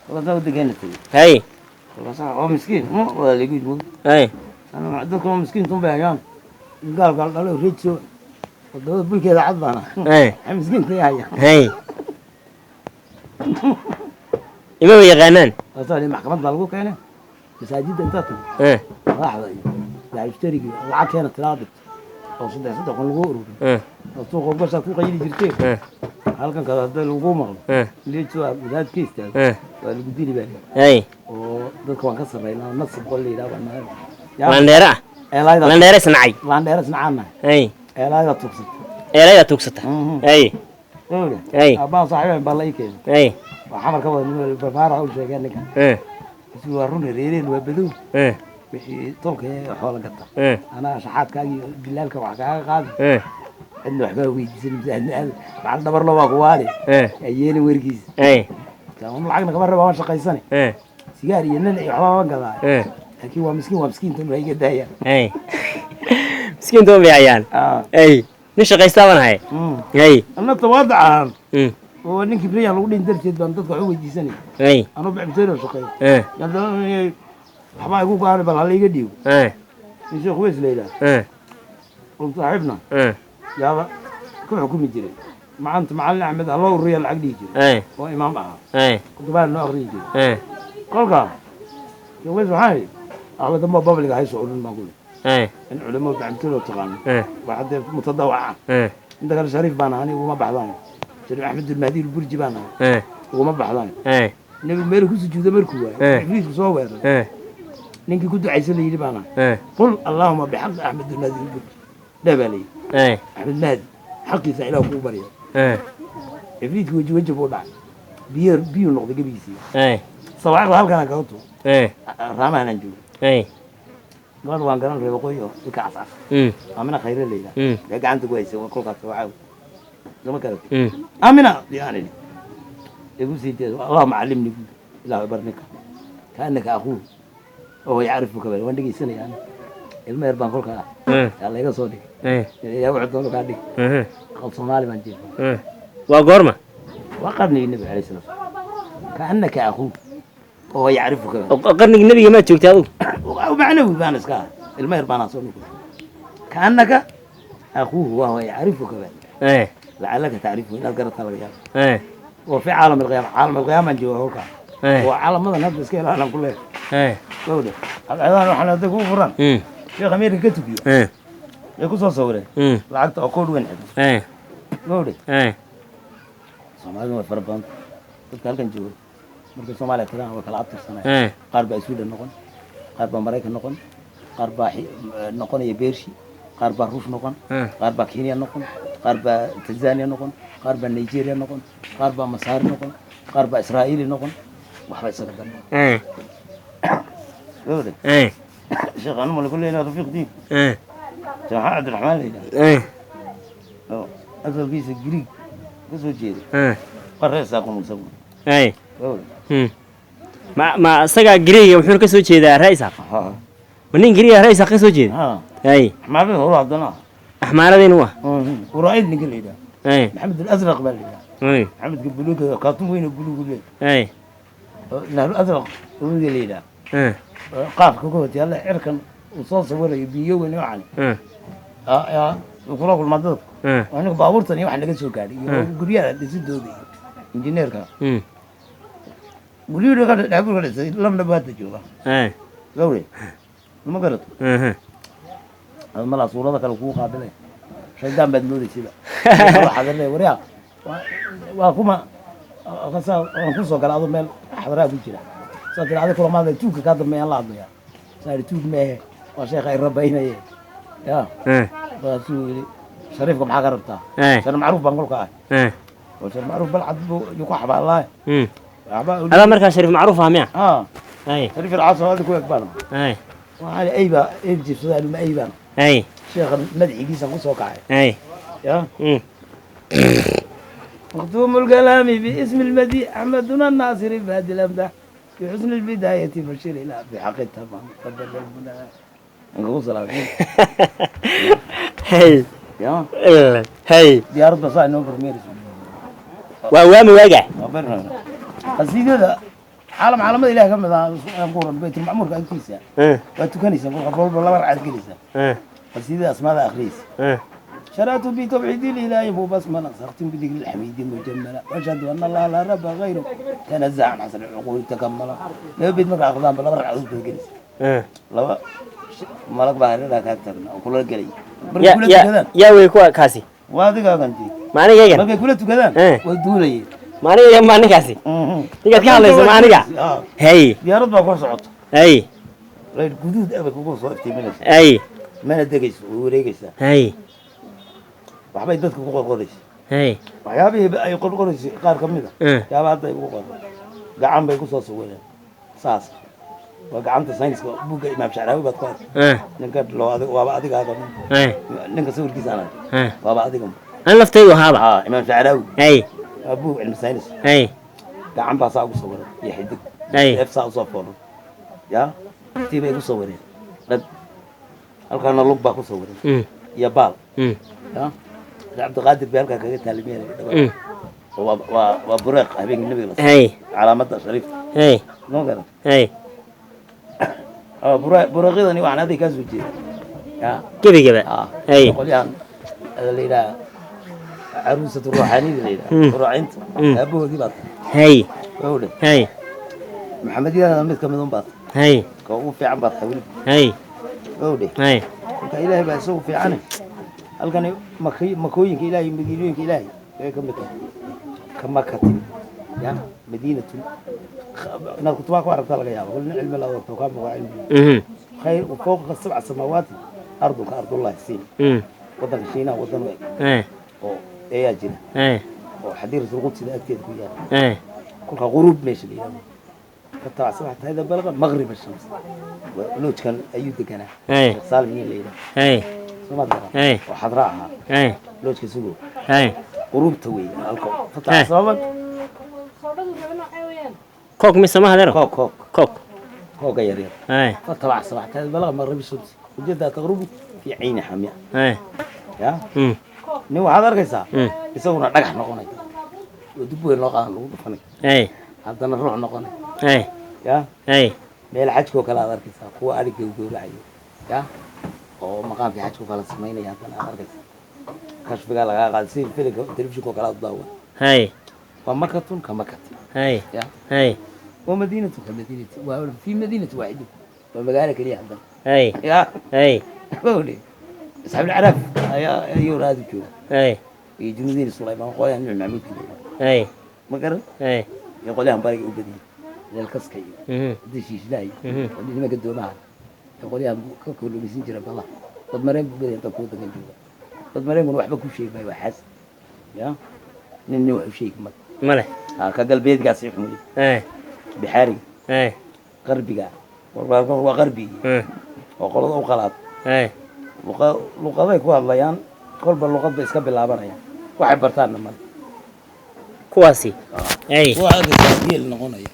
Kolkaasaa waddankeena tegey. Kolkaasaa oo miskiin waa lagu yidhi. Dadka waa miskiinta unbay hayaan. Gaalka la dhalo reejo wadamada bulkeeda cad baana. Maxay miskiinta i hayaan? Imaba yaqaanaan. Kolkaasaa la maxkamad baa lagu keenay masaajidda intaad tagto, madaxda iyo daaciftarigi lacag keena tiraa dhigto oo saddex saddex kun lagu ururiyo oo suuqa gashaa ku qayli jirteen. Halkan kada hadda lagu maqlo, leejo masaajid ka istaago, waa lagu dili baa layidhi. Oo dadka waan ka sarreynaa, nasib qol la yidhaha baan nahay. Landheere ah. Eelaayda. Landheere isnacay. Laandheere isnacaan nahay. Eelaayda tugsata. Eelayda tuugsata. Gawda. Abbaan saaxiibeen baa la ii keenay. Waa xamar ka wada nin barbaara u sheegeen ninkan. Isu waa run, reereen waa badow. Wixii tolka ee xoola gata, anaa shaxaadkaaga iyo dilaalka wax kaaga qaadi. Cidna waxbaa weydiisan, masaajidna aad macal dhabarlo waa kuwaale. Ayeelin wergiisa. Lacagna kama raba, waan shaqaysane. Sigaar iyo nin iyo waxbaa waan gadaa. Laakiin waa miskiin, waa miskiinta ma iga daaya. Miskiinta ma hayaan. Nin shaqaystaa baan ahay. Anna tawaadac ahaan oo ninkii briyan lagu dhin darteed baan dadka wax u weydiisanay. Anuu bicbiteyn oo shaqeeyo. Waxbaa igu go-aan, bal hala iga dhiibo. Nin Sheekh Weys la yidhaah oo saaxiibna yaaba ku xukumi jiray macanta Macalin Axmed ha loo ururiya lacag dhihi jiray oo imaam ahaa, kutubaan noo aqriyi jiray. Kolkaa Sheekh Weys waxaan idhi, axmed damba babliga hayso urin baan ku in culimo bicbiteyn oo taqaano waa haddee mutadawaca. Inta kale shariif baan ahaa, aniga uguma baxdaan. Shariif Axmed Ulmahdi Ulburji baan ahay. Uguma baxdaan. Nebigu meel ku sujuuda markuu waayo, Ibliisku soo weeraray, ninkii ku ducaysan la yidhi baan ahay. Qul allaahuma bixaqi Axmed Ulmahdi Ulburji dheh baa la yidhi. Axmed Mahdi xaqiisa Ilaah kugu barya. Ifriidki weji weji buu dhacay, biyo biyuu noqday gebigiisii. Sawaacda halkanaan kaga tuur. Raamahanaan joogo. Gabadha waan garan, reer waqooyi oo ilka cascas. Amina Khayre la yidhaha. Dee gacanta ku haysay waa kolkaas sawaaca lama garatay. Amina yaan idhi, igu sii jeedo, allahuma callimni buuri, Ilaah bar ninka kaanaka akhuuhu oo yacrifuka bal waan dhegeysanaya. Ani ilmo yar baan kolkaa yaa layga soo dhigay. Yaa wuxuu doono kaa dhig. Aqal Soomaali baan jeeda. Waa goorma? Waa qarnigii Nebiga alayhi salaam. Kaanaka akhuuhu oo yacrifuka. Oo qarnigii Nebiga maad joogtay adigu? Macnawi baan iska ah, ilmo yar baan soo noqday. Kaanaka akhuuhu wahuwa yacrifuka bal lacalaka tacrifu, inaad garataa laga yaabo. Oo fi caalam alqiyaama, caalam alqiyaama jooga kolkaa. Oo caalamadan hadda iska ilaalan ku leeyahay. Gowda cadceedahan waxaan hadda kugu furan. Sheekh Ameerika ka tukiyo ay ku soo sawireen lacagta oo koodh weyn xidhan. Gowdhe. Soomaalida way fara badan. Dadka halkan jooga markay Soomaaliya tagaan way kala abtirsanaya. Qaar baa Sweden noqon, qaar baa Maraykan noqon, qaar baa noqonaya Beershi, qaar baa Ruush noqon, qaar baa Kenya noqon, qaar baa Tanzania noqon, qaar baa Nigeria noqon, qaar baa Masaari noqon, qaar baa Israa'iili noqon. Waxba isaga dan. Gowdhe. Sheekh anu mala kulleyna rafiiq diin. Sheekh Maxamed Cabdiraxmaan la yidhaha oo asalkiisa Greek ka soo jeeda. Qareesaa qunulsagu. Gowdhe. Ma isagaa Greega wuxuuna ka soo jeedaa ree Isaaq? Ha. Ma nin Greega ree Isaaq ka soo jeeda? Ha. Axmaarada hore haddana. Axmaaradaynu ah. Uraa'id ninka la yidhaha. Maxamed Alasraq baa la yidhaha. Maxamedka buluuga, kaatun weyn oo buluugu leeyahay. Nahru Asraq webiga la yidhaha. Qaafka ka hot yaalla cirkan uu soo sawirayo biyo weyn oo cani uu kula kulmaa dadka. Waa ninka baabuurtan iyo wax naga soo gaadhay iyo guryaha dhisidooda iyo injineerka guryuhu ka dhexbur ka dhisay London baa hadda jooga. Gawre, ma garato? Malaa suurada kale kugu qaabilay, shaydaan baad moodaysayba. Waxaad leedahay, waryaa, waa kuma kasaa waan ku soo gala adoo meel xadraa ku jira, saa tiri adig kulama hadlay, tuugka kaa dambeeyaan la hadlaya. Saa idhi, tuug meehe, waa sheekha ay rabaynaye ya. Markaasuu yidhi, shariifka maxaa ka rabtaa? Shariif Macruuf baan kolka ah. Oo Shariif Macruuf Balcad buu yuu ku xabaalaa waxba. Adaa markaa Shariif Macruuf ah miya? Ah. Shariif alcaas oo adig ku eg baan. Waxaan ay baa ay jiibsada anuma ay baan. Sheekha madaxigiisan ku soo kacay. Ya. مختوم الكلام باسم المدي أحمدنا الناصر بهذه الأمدح بحسن البداية بشير إلى بحق التمام قبل المنى. نقول سلام. يا ديارة صاع نوفر ميرس. Waa waami waaga. قصيدة. Caalam caalamada Ilaah ka mid ah aan ku oran Baytul Macmuurka agtiisa waa tukanaysaa, kolka walba laba ragcad gelaysaa, qasiidada asmaada akhriyaysa. شرعت بتوحيد الإله مبسملة، سأختم بذكر الحميد مجملة، وأشهد أن الله لا رب غيره، تنزع عن حسن العقول تكملا. Laba beyd marka akhdaan ba laba ragcadood baad gelaysa, laba malag baa hareeraha kaa taagna oo kula gelay markay Ya kula ya tukadaan. Yaa wey kuwa kaasi? Waa adigaaganti. Ma aniga? Markay kula tukadaan way duulayeen. Ma aniga? Ma ninkaasi ninkaad ka hadlayso, ma aniga? Hay. Diyaarad baa kor socota. Hay. Layr guduud ah bay kugu soo iftiiminaysaa. Hay. Mana degayso, way wareegaysaa. Hay. Waxbay dadka ku qorqoraysa. Hay. Waxyaabihii ay qorqoraysay qaar ka mid a yaaba hadda ay ugu qoran gacan bay kusoo sawireen. Saas waa gacanta sayniska, buugga Imaam Shacraawi baad ku arkay. Ninka loo adig waaba adigaaga. Ninka sawirkiisa aan arkay waaba adiga. An laftaydu ahaaba. Haa, Imaam Shacraawi. Hay. Waa buug cilmi saynis. Hay. Gacan baa saa ugu sawiran iyo xidig. Hay. Seef saa usoo fooran ya tii bay igu sawireen dhag, halkaana lug baa ku sawiran iyo baal. Ya Sheekh Cabdiqaadir bay halkaa kaga taalimeenaya. Waa bureeq habeenkii Nabiga la calaamadda shariifta. Hay. Noo garan. Hay. Bureeqyadani waxaan adiga kaa soo jeeda ya. Gebigaba. Hay. Qolyahan la yidhaha caruusatu ruuxaanida la yidhaha ruuxaynta aabahoodii baa tahay. Hay. Wuxuu dheh Hay. Maxamediyadana mid kamid un baa tahay. Hay. Ka ugu fiican baa tahay weliba. Hay. Wuxuu dheh Hay. Marka Ilaahay baa isagu fiicane, halkani makooyinka Ilaahay, madiinooyinka Ilaahay ayay ka mid tahay, ka makatin ya madiinatun. Inaad kutubaa ku aragtaa laga yaabo, kul nin cilmi la wato kaa muuqa cilmi. Khayr fawqa sabca samaawaati ardun ka ardullahi siin. Wadanka Shiinaha wadan u eg oo ayaa jira oo xadiiratul Qudsida agteeda ku yaala. Kolka quruub meesha la yidhahdo ka tabac sabxata hada balaga maqrib ashams loojkan ayuu deganaa. Sheekh Saalim nin la yidhahdo soo garan oo xadra ahaa loojka sugo quruubta weeye halka fatax sababan. Kook mise ma hadeero? Kook, kook. Kook. Kooga yar yar. Fatabac sabxata hada balaga maqrib shams ujeedaa taqrubu fi cayni xamya. Ya nin waxaad arkaysaa isaguna dhagax noqonay oo dib weyn loo qaadan lagu dhufanay, haddana ruux noqonay. Ya meel xajkoo kale aad arkaysaa kuwa adhiga gowracayo ya oo maqaamkii xajkoo kale samaynaya, haddana aad arkaysaa kashfigaa lagaa qaaday si filimka telefishinkoo kale aad u daawan. Waa makatun ka makatin. Ya wa madiinatu ka madiinati, waa fi madiinati waaxida, waa magaalo keliya haddana. Ya mawli asxaab alcaraaf ayaa ayuu raadi jooga iyo junuudiin Sulaymaan, qolyahan Nuux Maxamuudka la yidhaahdo. Ma garan iyo qolyahan bariga u badiyay leelkaska iyo dashiishlaha iyo nimanka doomaha iyo qolyahan ka kalluumaysan jira badaha. Dad mareen buu badaya dadka wadankan jooga. Dad mareenkuna waxba ku sheegi maayo, waa xaas ya nin nin wax u sheegi male. Male. Ha ka galbeedkaasi xumuli bixaariga qarbiga waa qarbigii oo qolada u qalaad luqaday ku hadlayaan, kolba luqad bay iska bilaabanayaan, waxay bartaanna male. Kuwaasi. Waxaad geel noqonaya.